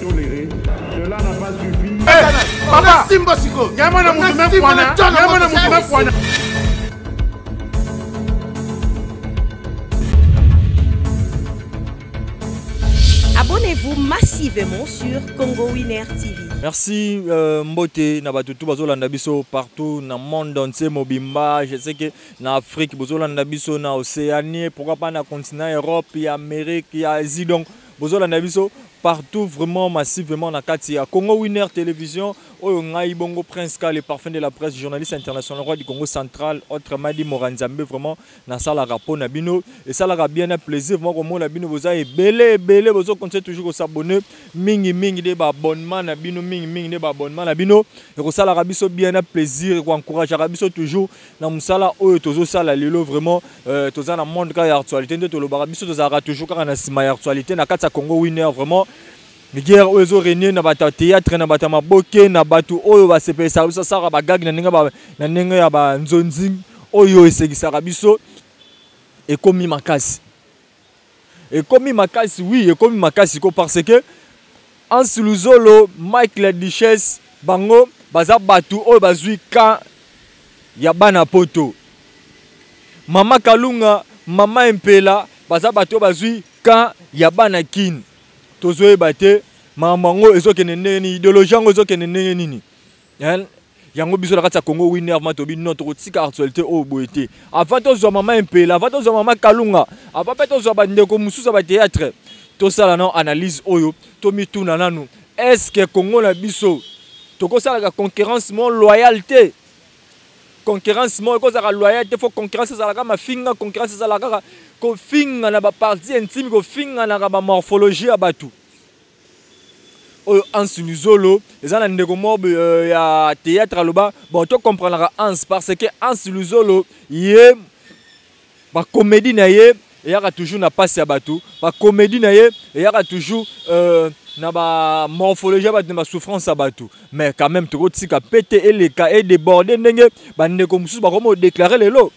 toléré. Cela n'a pas suffi. Papa, simba sikoyo. Nyama na mutu me kwana. Nyama na mutu me kwana. Abonnez-vous massivement sur Congo Winner TV. Merci euh, Mbote na bato tout bazolanda biso partout na monde entier mobimba. Je sais que na Afrique bozolanda biso na Océanie, pourquoi pas na continent Europe, ya Amérique, ya Asie donc bozolanda biso partout vraiment massivement na kati ya Congo Winner Télévision oyo ngai bongo Prince Ka le parfum de la presse journaliste international roi du Congo central autrement dit Moranzambe vraiment nasalaka mpo na bino esalaka bien na plaisir vraiment komona bino boza ebele ebele bozo continuer toujours kosabonner mingi mingi nde baabonnement na bino mingi mingi nde baabonnement na bino ekosalaka biso bien na plaisir ekoencourageaka biso toujours na mosala oyo tozosala lelo vraiment euh, toza na monde kaka ya actualité nde tolobaka biso tozalaka toujours kaka na nsima ya actualité na kati ya Congo Winner vraiment guerre oyo ezo régner na bato ya théâtre na bato ya maboke na bato oyo basepelisaka biso asalaka bagage na ndenge na ndenge ya banzonzi oyo esekisaka biso ekomi makasi ekomi makasi oui ekomi makasi ko parce que Hans Luzolo Mike la Duchesse bango baza bato oyo bazwi ka ya bana poto mama Kalunga mama Empela baza bato oyo bazwi ka ya bana Kin tozoyeba te makambo yango ezokende ndenge nini ideologie yango ezokende ndenge nini yango biso na kati ya congo winner ma tobi non tokotika actualité oyo boye te avant tozwa mama empela avant tozwa mama kalunga avant mpe tozwa bandeko mosusu ya batheatre tosala nano analyse oyo tomituna nanu est ce que congo na biso tokosalaka concurrence mo loyale te concurrence moko ekozalaka loyal te fo concurrence ezalaka mafinga concurrence ezalaka kaka kofinga na baparti intime kofinganaka bamorphologie ya bato oyo Hans Luzolo eza na ndeko moko euh, ya théâtre aloba bon to comprendra Hans parce que Hans Luzolo ye ba comédie na ye eyaka toujours na pasi ya bato ba comédie na ye eyaka toujours euh, na ba morphologie ya bato na ba souffrance ya bato mais quand même tokotika pete eleka edeborde ndenge bandeko mosusu bakomi odeklare lelo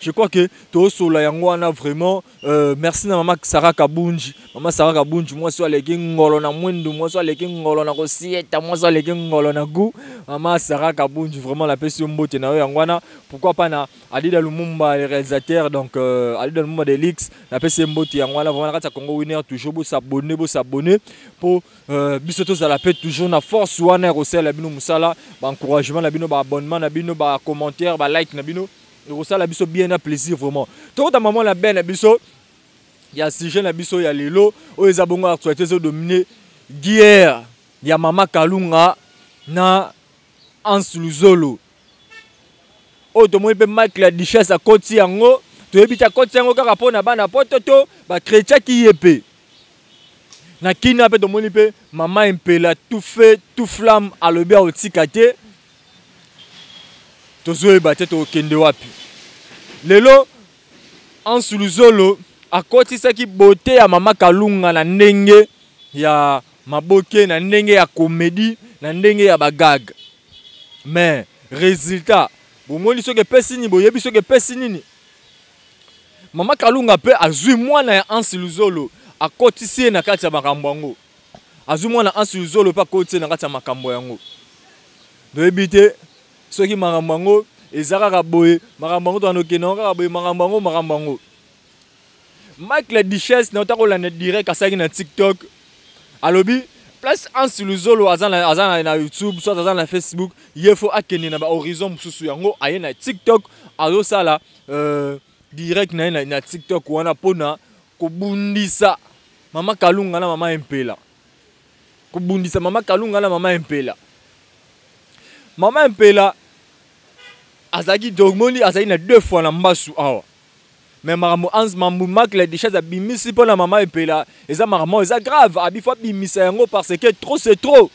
je crois que tosola yango wana vraiment euh, merci na mama Sarah Kabunji mama Sarah Kabunji mwasi aleki ngolo na mwindu mwasi aleki ngolo na kosieta mwasi aleki ngolo na goût mama Sarah Kabunji vraiment napesi yo mbote na yo yango wana pourquoi pas na Adida Lumumba le réalisateur donc euh, Adida Lumumba de Lix napesi ye mbote yango wana vraiment na kati ya Congo Winner toujours bosabonne bosabonne po euh, biso tozala mpe toujours na force wana ya kosalela bino mosala baencouragement na bino baabonnement na bino bacommentaire balike na bino ekosala biso bien na plaisir vraiment tokota mama na ben na biso ya sujet na biso ya lelo oyo eza bongo actualité ezodomine guerre ya mama kalunga na Hans Luzolo oyo tomoni mpe Mike la Duchesse akoti yango toyebi te akoti yango kaka mpo na bana poto to bakretiaki ye mpe na kina mpe tomoni mpe mama empela tout feu tout flamme alobi akotika te tozoyeba te tokende wapi lelo Ansu Luzolo akotisaki beauté ya mama Kalunga na ndenge ya maboke na ndenge ya comédie na ndenge ya bagag mais résultat bomoni soki epesi nini boyebi soki epesi nini mama Kalunga mpe azwi mwana ya Ansi Luzolo akotisi ye na kati ya makambo yango azwi mwana Ansi Luzolo mpe akotisi ye na kati ya makambo yango toyebi te soki makambo yango eza kaka boye makambo yango tokanda okende yango kaka boye makambo yango makambo yango mike la duchesse na ota kolanda direct asalaki na tiktok alobi place ansi luzolo aza na, aza na, na youtube soit aza na facebook ye fo akende na bahorizon mosusu yango aye na tiktok azosala euh, direct na ye na, na tiktok wana mpona kobundisa mama kalunga na mama empela kobundisa mama kalunga na mama empela mama empela azalaki domoni azalaki na deux fois na mbasu awa mais makambo ans mambu mak la duchesse abimisi mpo na mama epela eza makambo eza grave abi fo abimisa yango parce que trop c'est trop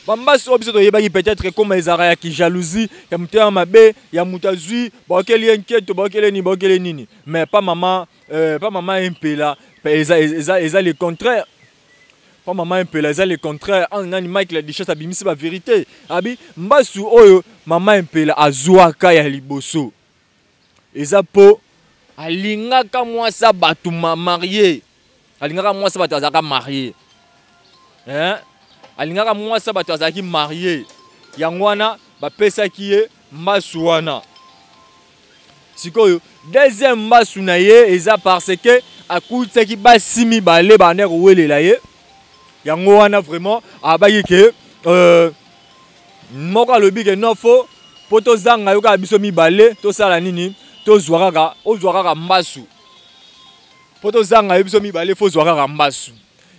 bambasi oyo biso toyebaki peut-être ekoma ezalaka ya kijalousie ya motema mabe ya moto azwi baokeli ye nketo baokeli ye nini baokeli ye nini mais pas mama euh, pas mama empela eza, eza, eza le contraire pa mama empela eza le contraire ah, nani mike la duchesse abimisi ba vérité abi mbasu oyo mama empela azwaka ya liboso eza po alingaka mwasi ya bato ma marie alingaka mwasi bato azalaka marie Hein? Alingaka mwasi ya bato, azalaki marié, yango wana bapesaki ye mbasu wana. Sikoyo deuxième mbasu na ye eza parce que akutisaki basi mibale banda kowelela ye. Yango wana vraiment abaki ke moko alobi ke non, fo mpo tozanga yo kaka biso mibale, tosala nini? Tozwa kaka, ozwa kaka mbasu mpo tozanga yo biso mibale, fo ozwa kaka mbasu.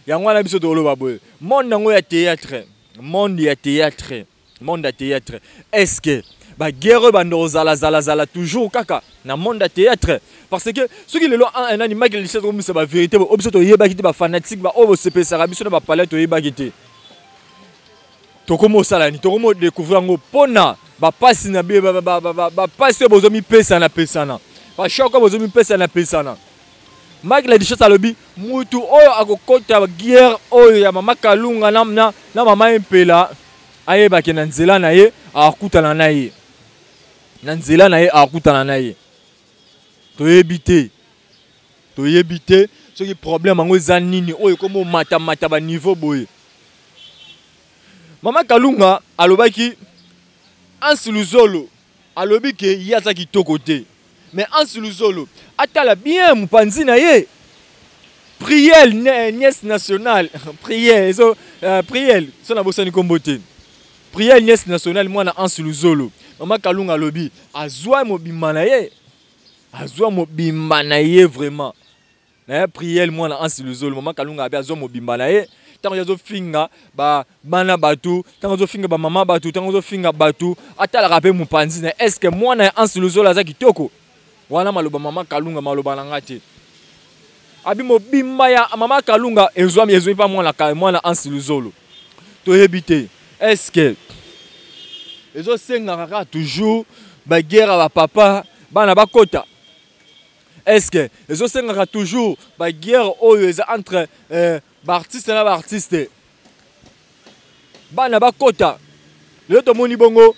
Yango wana biso toloba boye, monde yango ya théâtre, monde ya théâtre, monde ya théâtre, est ce que baguerre oyo bando kozalazalazala toujours kaka na monde ya théâtre? Parce que soki lelo nani, Michael Richard, komisa bavérité oyo biso toyebaki te, bafanatique baoyo bosepesaka biso na bapalais toyebaki te, tokomi osala nini? Tokomi odécouvrir yango mpona bapasi na bapasi oyo bozomipesana pesana, bachoc oyo bozomipesana pesana. Mike la Duchesse alobi mutu oyo akokota guerre oyo ya mama Kalunga na mama Empela, ayebake na nzela na ye akutana na ye, na nzela na ye akutana na ye. Toyebi te, toyebi te soki problème yango eza nini oyo ekomi omatamata baniveau boye. Mama Kalunga alobaki Ansi Luzolo alobi ke ye aza kitoko te, mais Ansi Luzolo atala bien mopanzi na ye, Priel, nièce nationale, Priel ezo Priel so nabosani nkombo te, Priel, nièce nationale, mwana Ansi Luzolo. Mama Kalunga alobi azwa mobimba na ye, azwa mobimba na ye vraiment na ye, Priel, mwana Ansi Luzolo. Mama Kalunga abe azwa mobimba na ye. Ntango ye azofinga bana bato, ntango azofinga bamama bato, ntango azofinga bato, atalaka mpe mopanzi na, est ce que mwana ya Ansi Luzolo aza kitoko? Wana maloba mama Kalunga, maloba na nga te. Abi mobimba ya mama Kalunga ezwami, ezwami mpa mwana Ansi Luzolo. Toyebi te, est ce que ezosengaka kaka toujours baguerre ya bapapa bana bakota? Est ce que ezosengaka toujours baguerre oyo eza entre baartiste na baartiste, bana bakota? Lelo tomoni bongo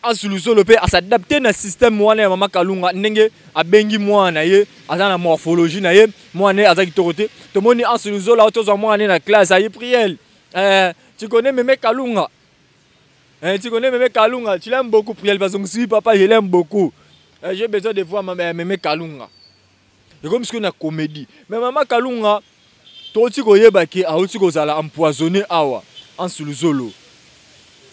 Ansi Luzolo mpe as'adapte na système wana ya mama Kalunga, ndenge abengi mwana na ye aza na morphologie na ye, mwana ye aza kitoko te. Tomoni Ansi Luzolo awa, tozwa mwana ye na classe, ayi Priel, tu connais Meme Kalunga? Tu connais Meme Kalunga? Tu l'aimes beaucoup? Priel bazongisi: oui papa, je l'aime beaucoup, j'ai besoin de voir Meme Kalunga. Ekomi sikoyo na comédie. Mais mama Kalunga, toti koyeba ke auti kozala empoisonné awa. Ansi Luzolo,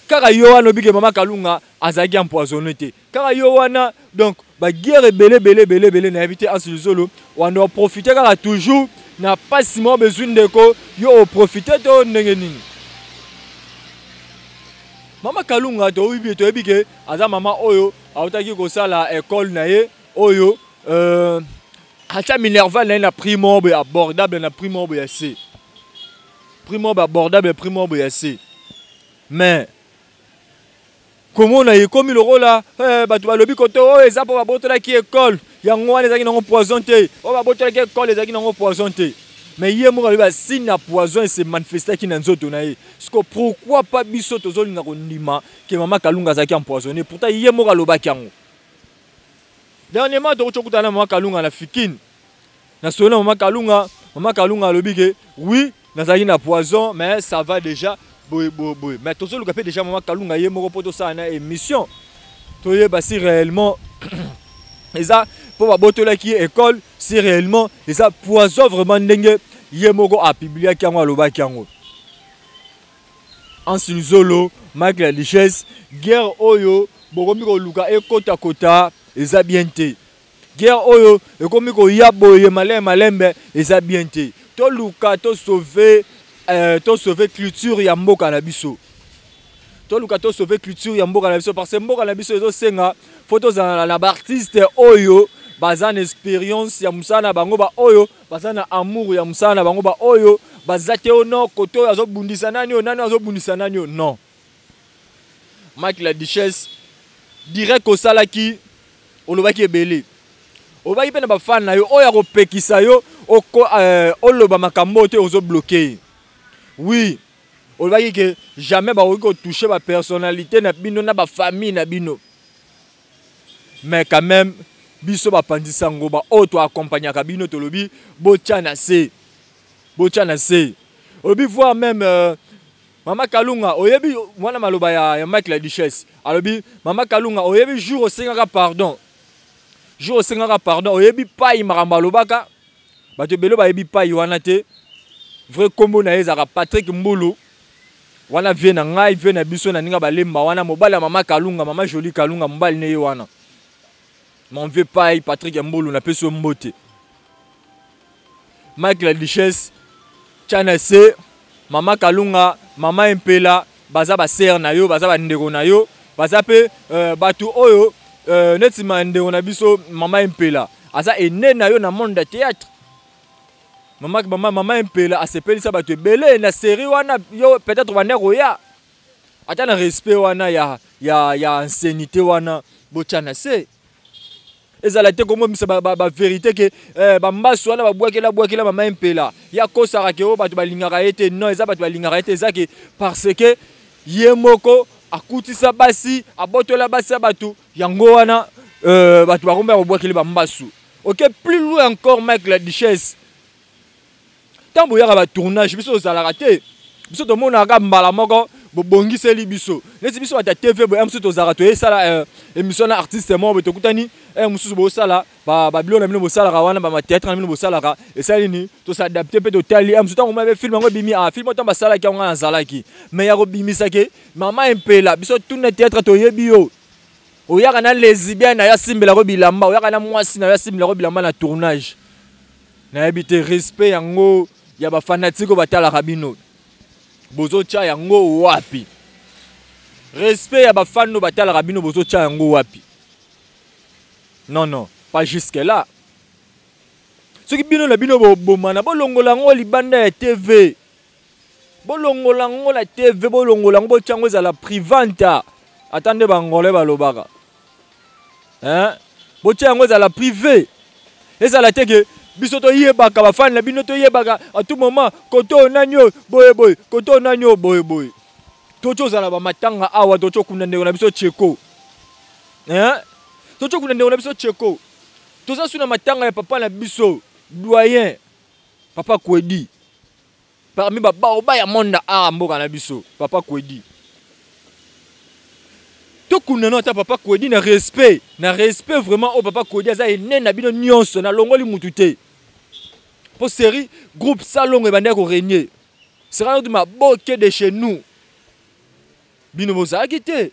kaka yo wana obike mama Kalunga azalaki empoisonné te, kaka yo wana. Donc baguerre ebele ebele ebele ebele, nayebi te. Ansi Luzolo wanda oprofite kaka toujours na pasi moko bezwi ndeko yo, oprofite to ndenge nini? Mama Kalunga, toyebi, toyebi ke aza mama oyo autaki kosala ekole na ye oyo, atia minerval na ye na prix moko boye abordable, na prix moko boye ya se, prix moko boye abordable, prix moko boye ya se. Mais komona ekomi lokola bato balobi kote oyo eza mpo babotolaki ekole, yango wana ezalaki nango poison te, oyo babotolaki ekole ezalaki nango poison te. Mais ye moko alobi basigne ya poison ese manifestaki na nzoto na ye. Siko pourquoi pas biso tozolinga kondima ke mama Kalunga azalaki empoisonné? Pourtant ye moko alobaki yango. Dernièrement tokoki okutana na mama Kalunga na Fikine, na solo na mama Kalunga. Mama Kalunga alobi ke oui, nazalaki na poison, mais ça va déjà, boye boye boye. Mais tozoluka mpe déjà mama Kalunga ye moko mpo tosala na émission, toyeba si réellement eza mpo babotolaki ye école, si réellement eza poison vraiment ndenge ye moko apubliaki yango, alobaki yango. Ansi Luzolo, Mike la Duchesse, guerre oyo bokomi koluka ekotakota eza bien te. Guerre oyo ekomi koya boye malembe malembe eza bien te. Toluka tosauve culture ya mboka na biso, toluka tosauve culture ya mboka na biso, parce que mboka na biso ezosenga fo tozala na baartiste oyo baza na expérience ya mosala na bango, baoyo baza na amour ya mosala na bango, baoyo baza te o non, kote oyo azobundisa nani, oyo nani azobundisa nani oyo. Non, Mike la Duchesse, direct osalaki, olobaki ebele, olobaki mpe na bafane na yo oyo akopekisa yo oloba makambo oyo te, ozobloke ye. Oui, olobaki ke jamais bakoki kotouche bapersonnalité na bino na bafamille na bino. Mais quand même biso bapanzisa ngoba oyo toakompagnaka bino, tolobi botya na se, botya na se. Olobi voir même Mama Kalunga, oyebi mwana maloba ya Mike la Duchesse. Alobi Mama Kalunga, oyebi jour osengaka pardon. Jour osengaka pardon, oyebi pai makambo alobaka. Bato ebele bayebi pai wana te. Vrai kombo na ye ezalaka Patrick Mbulu. Wana vie na ngai, vie na biso na ninga balemba wana mobali ya Mama Kalunga, Mama Jolie Kalunga, mobali ne ye wana. Mon vieux pai Patrick Mbulu na peso mbote. Mike la Duchesse, Chana C, Mama Kalunga, Mama Impela, baza ba sœur na yo, baza ba ndeko na yo, baza pe batu oyo neti ma ndeko na biso Mama Impela, aza ene na yo na monde ya théâtre. Mama Impela asepelisa batu ebele na série wana yo peut-être bande koya. Ata na respect wana ya ancienneté wana botia na se. Ezala te komomisa ba vérité ke ba mbasu wana ba bwakela bwakela Mama Impela. Ya kosaka ke o bato balingaka ye te. Non, eza bato balingaka ye te, eza ke parce que ye moko akutisa basi, abotola basi ya bato, yango wana bato bakomba ya kobwakela ba mbasu. Ok, plus loin encore Mike la Duchesse. Tant boyaka ba tournage biso ozalaka te. Biso tomonaka mbala moko bobongiseli biso. Neti biso bata TV boya mosusu tozalaka toyesala émission na artiste moko boye tokutani, mosusu bosala, ba biloko na bino bosalaka wana, ba théâtre na bino bosalaka, esali nini? Tos'adapter mpe totali, mosusu ntango omona be film yango ebimi, film oyo ntango basalaki yango nga nazalaki. Mais ya kobimisa ke Mama Impela, biso tuna théâtre toyebi yo. Oyaka na lesbienne na yo asimbelako bilamba, oyaka na mwasi na yo asimbelako bilamba na tournage. Nayebi te respect yango ya ba fanatique oyo batalaka bino. Bozotia yango wapi? Respect ya ba fan oyo batalaka bino bozotia yango wapi? Non, non, pas jusque là. Soki bino na bino bobomana, bolongola yango libanda ya TV. Bolongola yango na TV, bolongola yango, botia yango ezala privante. Ata nde ba Angolais balobaka. Hein? Botia yango ezala privé. Ezala te ke biso toyebaka ba fan na bino toyebaka à tout moment koto oyo nani oyo boye boye, koto oyo nani oyo boye boye. Toki ozala ba matanga awa, toki okunda ndeko na biso Tcheko. Hein? Toki okunda ndeko na biso Tcheko. Toza su na matanga ya papa na biso doyen papa Kwedi. Parmi ba baoba ya monde a mboka na biso papa Kwedi. Tokunda no ata papa Kwedi na respect, na respect vraiment au papa Kwedi aza ene na bino nyonso na longoli mutu te. Po série groupe Salongo ebandaki ko régner. Sera notre maboke de chez nous. Bino bozalaki te.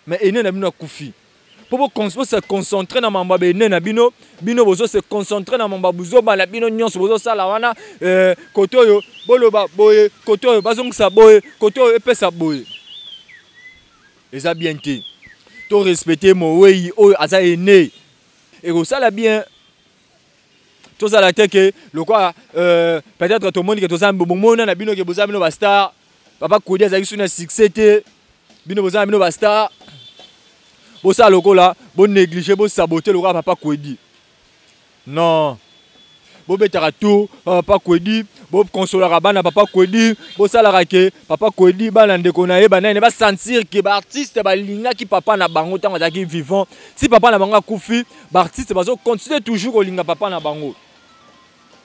Mais ene na bino akufi. Po bo se concentrer na mambo ya bene na bino, bino bozo se concentrer na mambo ya buzoba na bino nyonso bozo sala wana kote oyo boloba boye, kote oyo bazongisa boye, kote oyo epesa boye. Eza bien te. To respecter mowei oyo aza aîné. Ekosala bien. Tozala te ke lokwa peut-être tomoni ke toza bomona na bino ke boza bino ba star. Papa Kwedi azalaki su na succès te. Bino boza bino ba star. Bosa lokola, bo négliger, bo saboter lokola Papa Kwedi. Non. Bo betaka tout, Papa Kwedi, bo consolaka bana Papa Kwedi, bo salaka ke Papa Kwedi bana ndeko na ye bana ne ba sentir ke ba artiste ba lingaki papa na bango tango azalaki vivant. Si papa na bango akufi, ba artiste bazo continuer toujours kolinga papa na bango.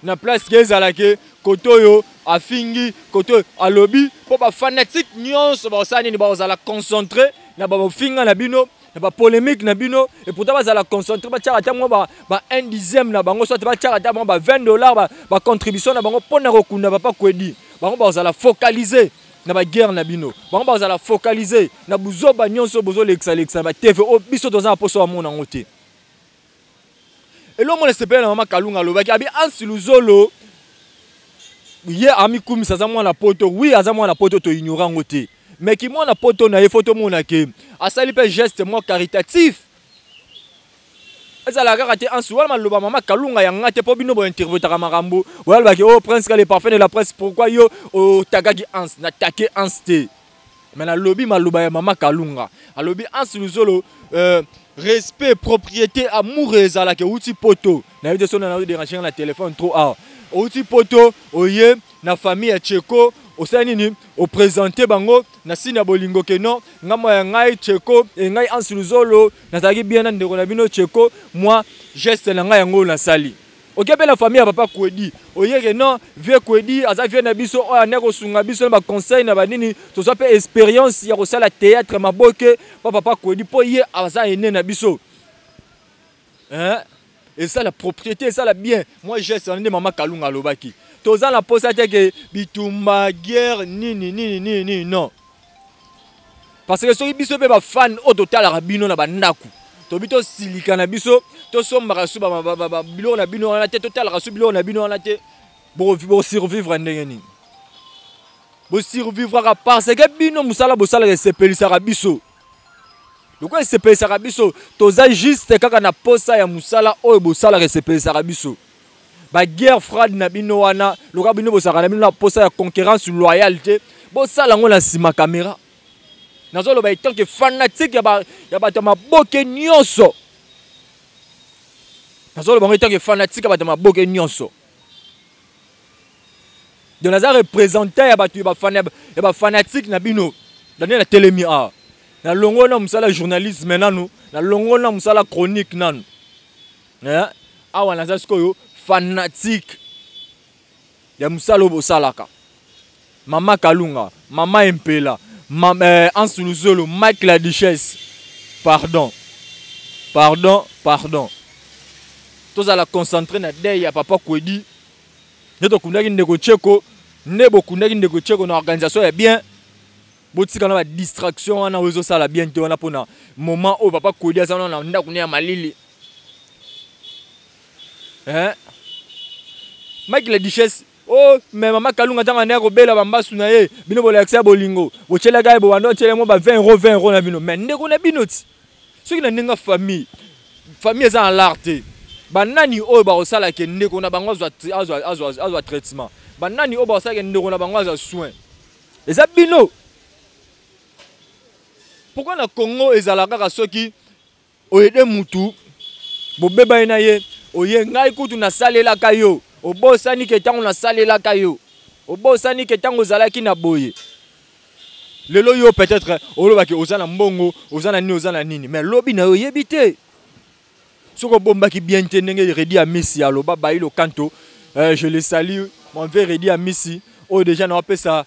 Na place ke ezalaki koto oyo afingi, koto oyo alobi, po ba fanatique nyonso ba osala nini, ba ozala concentré na ba bofinga na bino, na ba polémique na bino, et pourtant bazala concentré, ba tiaka ata mwa ba 1 dixième na bango, soit ba tiaka ata mwa ba 20 dollars, ba contribution na bango pona kokunda papa Kwedi. Bango ba ozala focalisé na ba guerre na bino. Bango ba ozala focalisé na buzoba nyonso bozo lekisa lekisa ba TV o biso toza na poso ya mona ngo te. Elongo na sepela na mama Kalunga alobaki abi Ansi Luzolo ye amikumisa aza mwana poto. Oui, aza mwana poto, to ignora ngo te. Mais ki mwana poto na ye photo mona ke asali pe geste moi caritatif. Ezala kaka te Ansi wana maloba mama Kalunga ya nga te po bino bo interprétaka makambo. Wala baki oh prince le parfum de la presse pourquoi yo oh tagaki Ansi na take Ansi te. Mais na lobi maloba ya mama Kalunga. Alobi Ansi Luzolo respect, propriété, amour ezala ke outi poto. Na yede sona na déranger na téléphone trop ah. Outi poto oye na famille ya Tcheko osali nini o présenter bango na signe ya bolingo ke non ngambo ya ngai Tcheko e ngai Ansi Luzolo nazalaki bien na ndeko na bino Tcheko moi geste na ngai yango nasali. Oke mpe na famille ya papa Kwedi, oyeke non, vieux Kwedi aza vieux na biso oyo ande kosunga biso na baconseil na banini, tozwa mpe expérience ya kosala théâtre maboke pa papa Kwedi mpo ye aza ene na biso. Hein? Esala propriété, esala bien. Moi geste wana nde mama Kalunga alobaki, toza na posa te ke bitumba, guerre, nini nini nini nini, non. Parce que soki biso mpe bafan oyo totalaka bino na bandako, tobi tosilika na biso, tosombaka su biloko na bino wana te, totalaka su biloko na bino wana te, bosurvivre ndenge nini? Bosurvivraka parce que bino mosala bosalaka esepelisaka biso. Lokola esepelisaka biso, toza juste kaka na posa ya mosala oyo bosalaka esepelisaka biso. Baguerre froide na bino wana, lokola bino bozalaka na bino na posa ya concurrence loyale te, bosala yango na nsima caméra. Nazoloba etant que fanatique ya bato ya maboke nyonso, nazoloba yango etant que fanatique ya bato ya maboke nyonso. Donc naza représentant ya bato ya bafanatique na bino. Daniel atelemi awa, nalongoli na mosala journalisme nanu, nalongoli na mosala chronique nanu. Awa naza sikoyo fanatique ya mosala oyo bosalaka. Mama Kalunga, Mama Empela, Anse Luzolo, Mike la Duchesse, pardon, pardon, pardon. Tozala concentré na deuil ya papa Kwedi. Nde tokundaki ndeko Tcheko, nde bokundaki ndeko Tcheko na organisation ya bien. Botika na ba distraction wana oyo ezosala bien te wana mpona moment oyo papa Kwedi aza wana na ndako ne ya malili. Hein? Mike la Duchesse, oh, mais mama Kalunga ntango andaki kobela bambasu na ye, bino bolakisa ya bolingo, botyelaka ye bobanda otyela mo ba 20 euro, 20 euro na bino. Mais ndeko na bino ti, soki na ndenge famille, famille eza na l'art te. Banani oyo bakosala ke ndeko na bango azwa traitement, banani oyo bakosala ke ndeko na bango azwa soin, eza bino. Pourquoi na Congo ezala kaka soki oyede mutu bobeba ye na ye, oye ngai kutu nasalelaka yo, obosani ke ntango nasalelaka yo, obosani ke ntango ozalaki na boye. Lelo yo peut-être olobaki oza na mbongo, oza na nini, oza na nini, mais lobi na yo oyebi te. Soki obombaki bien te ndenge Redi Amisi aloba Bailo Kanto, je le salue, mon vieux Redi Amisi, oyo déjà na apesa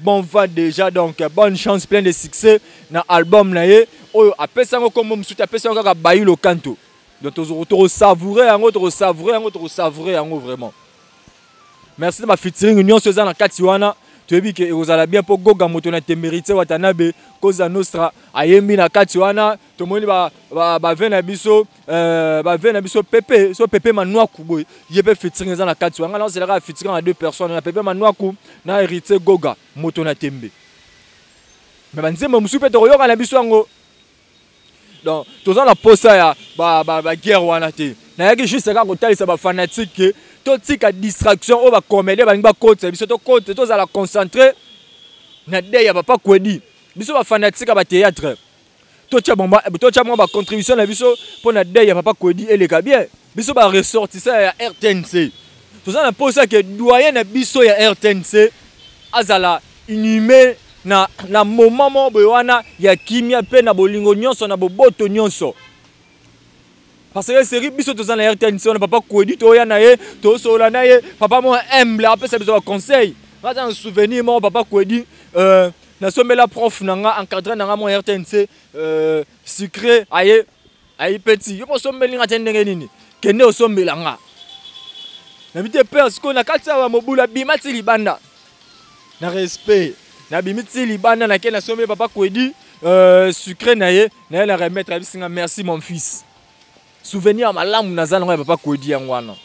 bon va déjà, donc bonne chance, plein de succès na album na ye oyo apesa yango kombo mosusu, apesa yango kaka Bailo Kanto. Donc toko savourer yango, toko savourer yango, toko savourer yango vraiment. Merci na ba featuring nyonso eza na kati wana. Toyebi ke ekozala bien mpo Goga moto na Temerité Watanabe Cosa Nostra ayembi na kati wana. Tomoni ba ve na biso ba ve na biso Pepe, so Pepe Manuaku boye, ye pe featuring eza na kati wana. Nga nazelaka featuring na deux personnes, na Pepe Manuaku na Héritier Goga moto na tembe. Mais banzembo mosusu mpe tokoyoka na biso yango. Donc toza na posa ya ba guerre wana te. Nayaki juste kaka kotalisa ba fanatique ke totika distraction oyo ba comédien balingi bakotisa biso, tokote tozala concentré na deuil ya papa Kwedi. Biso ba fanatique ya ba théâtre, totia mwa ba contribution na biso mpo na deuil ya papa Kwedi eleka bien. Biso ba ressortissant ya RTNC toza na posa ke doyen na biso ya RTNC azala inhumé na moment moko boye wana ya kimia mpe na bolingo nyonso na boboto nyonso. Parce que série biso toza na RTNC wana, papa Kwedi toya na ye, tosola na ye, papa moko humble apesa biso ba conseil. Aza na souvenir moko papa Kwedi, nasombela prof na nga, encadré na nga mo RTNC sucré, aye ayi petit yo posombeli nga te ndenge nini, kende osombela nga. Nabi te père, sikoyo na kati ya mobulu abima ti libanda na respect, nabimi ti libanda nake nasombeli papa Kwedi sucré na ye, na ye na remettre, ayebisi nga merci mon fils. Souvenir ya malamu naza nango ya papa Kwedi yango wana.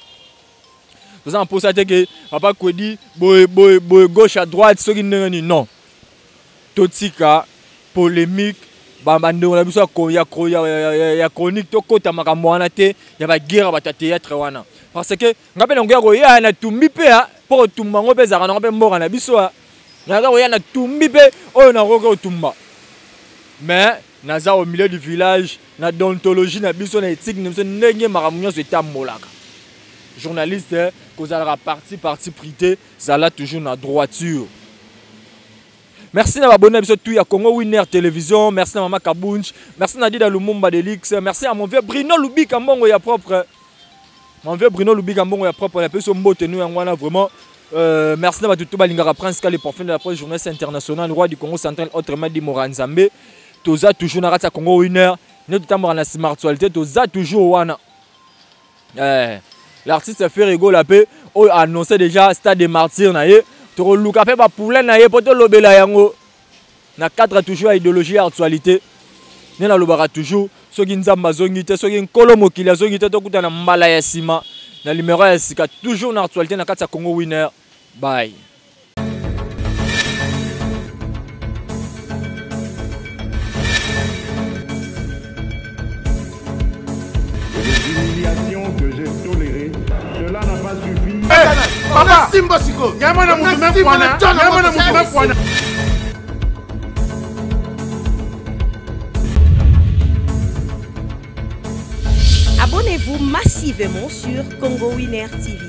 Toza na mposa te ke papa Kwedi boye boye boye gauche à droite soki ndenge nini, non. Totika polémique, bandeko na biso ya chronique, tokota makambo wana te ya ba guerre ya bato ya théâtre wana. Parce que nga mpe nangoya koya na tumbi mpe ya, mpo kotumba yango mpe ezalaka nango mpe mboka na biso ya. Naza koya na tumbi mpe oyo nakoki kotumba. Mais naza au milieu du village, na déontologie na biso, na éthique na biso, ndenge makambo nyonso etambolaka. Journaliste, kozalaka parti pris te, zala toujours na droiture. Merci na babonné biso tout ya Congo Winner Télévision, merci na Mama Kabunj, merci na Dida Lumumba Delix, merci à mon vieux Bruno Lubika mbongo ya propre. Mon vieux Bruno Lubika mbongo ya propre na peso mbote nous yango wana vraiment. Merci na bato tout balingaka Prince Kale, parfum de la presse, journaliste international, roi du Congo central, autrement dit Moranzambe. Toza toujours na kati ya Congo Winner, ne totamboka na smartualité, toza toujours wana. L'artiste Ferre Gola pe oyo annoncé déjà stade des martyrs na ye, tokoluka pe ba poulain na ye po tolobela yango na cadre toujours ya idéologie ya actualité. Nde nalobaka toujours, soki Nzambe azongi te, soki Nkolo mokili azongi te, tokutana mbala ya nsima na numéro ya sika, toujours na actualité na kati ya Congo Winner. Bye. Les humiliations que j'ai tolérées, cela n'a pas suffi. Papa, simba sikoyo. Nyama na mutu me kwana, nyama na mutu me kwana. Abonnez-vous massivement sur Congo Winner TV.